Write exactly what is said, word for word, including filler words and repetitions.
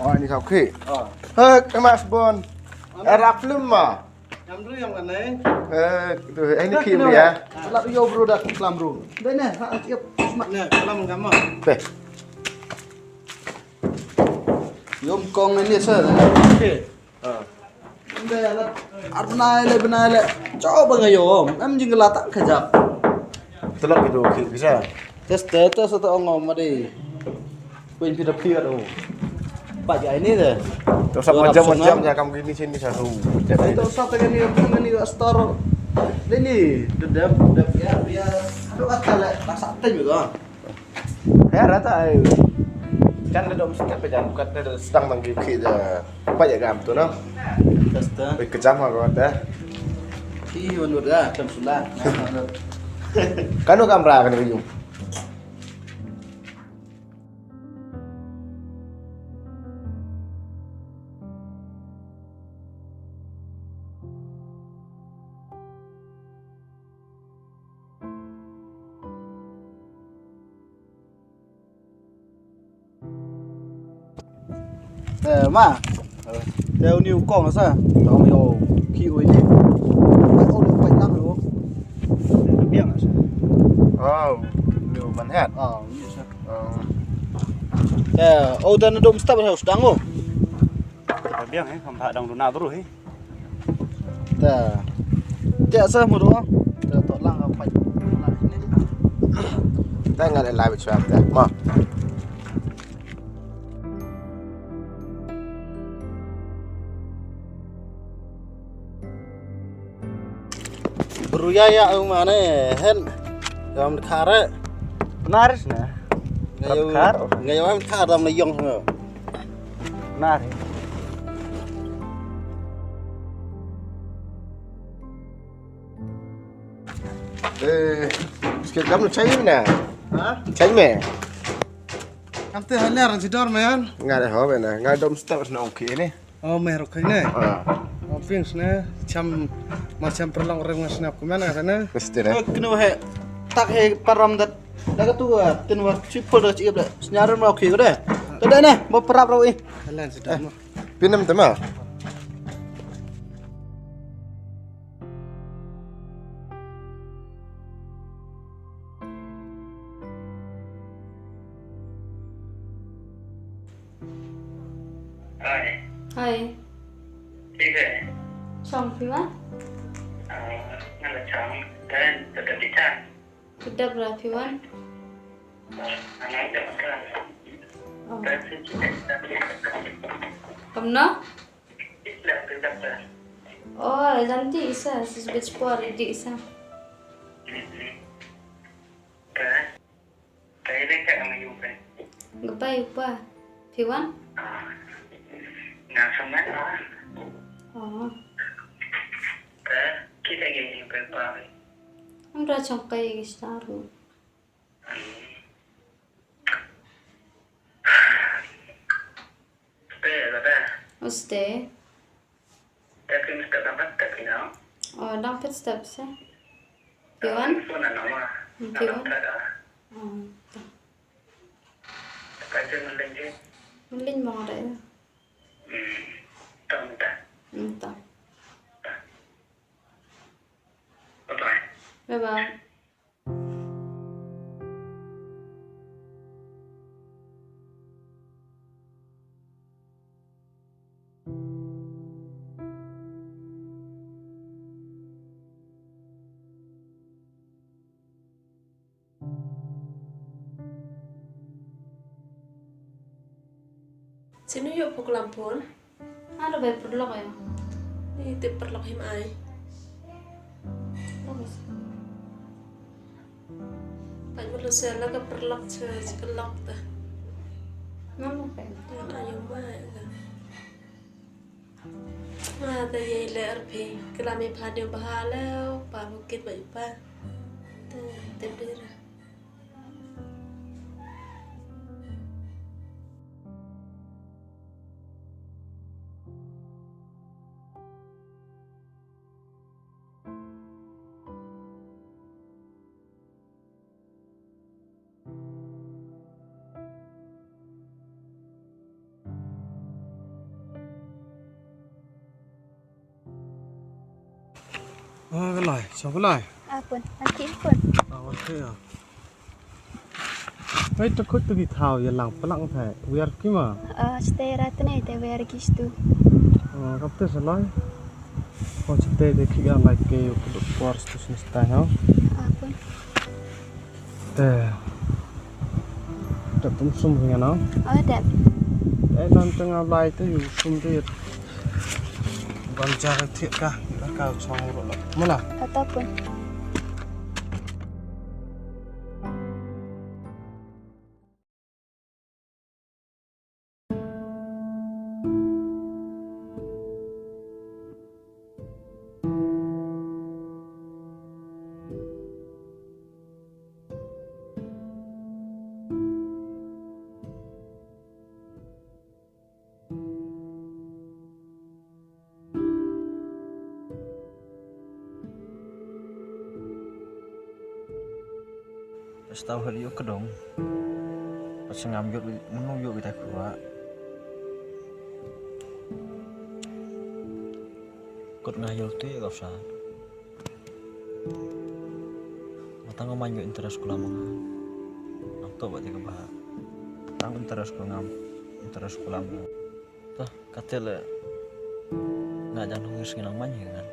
Oh, ini kau ki. Oh. Hei, kemas bon. Era film ma. Yang dulu yang mana? Eh, tu, eh, ini ki ya. Lap yo bro dah kelam bro. Dai ne, ha, siap. Semak ne, kelam kamu. Teh. Yom kong ini sa. Okey. Ha. Ynda la ar bnai le bnai le. Coba nga ïoh em jingla ta ka jap. Telok gitu ki bisa. Tes tes tes to ong ma dei. Kuin phi da phi ado. Pat ja ini de. To sa jam jam ja kam kini sini sa ru. Ai to sa ta kini kini astar. Dei ni de de de ya ya. Aduh kata le la sa ten juga. He rata ai. Kan da dom step jan kat da stang nang ki ki da. Apa ya gam tu no? Testa. Oi kejam aku ada. Ih, menurut dah, kan sudah. Kan kamera kan ujung. Te ma. Te uni u kong sa. Tong yo ki ui ni. Ai o le pai lang lo. Biang sa. Oh, ni u man het. Ah, ni sa. Oh. Te o te na dom stap sa u sdang o. Biang eh, kam pha dang duna bru eh. Ta. Te sa mu do. Ta to lang ka pai. Ta ngan live chat ta. Ma. Bru ya ya u mane hen. Gam khare. Naris na. Ngayo. Ngayo am khare dam na yong. Nar. Eh, sikit kamu chai na? Ha? Chai me? Kam te halar si dor me an? Nga de ho be na, nga dom step na okay ne. Oh, me rok ne. Ah. Oh, pins ne. Cham ma cham perlong reng mas na kuman ne. Mesti ne. Oh, kno he. Tak he param dat. Da ka tu, ah, tin wa chip da chip da. Snyar ma okay de. To de ne, mo parap ro i. Halar si dor. Pinam te ma. Hi. Hi. Phi wan? Ka dep ra phi wan. Oh. Kumno? Oh, jan dih sa, sa bit por dih sa. Ka bai u pa. Phi wan? Oh. Ym da chong kai ki star. Stay, baba. Oh, stay. Tapi mesti dapat tapi no. Oh, dang pit step se. Phi wan? Phi wan? Oh. Kaje meling je. Meling bang ada ya. Hmm. Tang ta. Hmm, tang. Bye bye. Bye bye. Sino ïoh puklam phone? Alo bai paralok ïa. Ni te paralok him ai. Pat mulu sela ka paralok cha cha kalok ta. Ngam lo pen. Ayo ma ka. Ma ta ye le arphi. Kala me pha de bha le pa bukit ba ipa. Te te bira. Ah, ka lai, song ka lai. Ah, pun, nanti pun. Ah, okay, ah. Hei, to khut to ki thaw, ya lang, palang thai, wiar ki ma. Ah, stay rat ne, te wiar ki stu. Ah, kap te sa lai. Ko stay de ki ya lai ke, yu kudu por stu sin stay, ha. Ah, pun. Te. Te pun sum hi na. Oh, te. Eh, nan teng a lai te yu sum te. Ban jar thiek ka, ka chong ro la. Mala. Ataupun. Stau hal yu kedong. Pas ngam yu, menu yu kita kuat. Kut ngah yu tu ya kau sa. Matang ngam yu interest kula manga. Nang tu ba jaga bah. Tang interest kula ngam. Interest kula manga. Toh, kata le. Nga jan hungis nginang man hi ngan.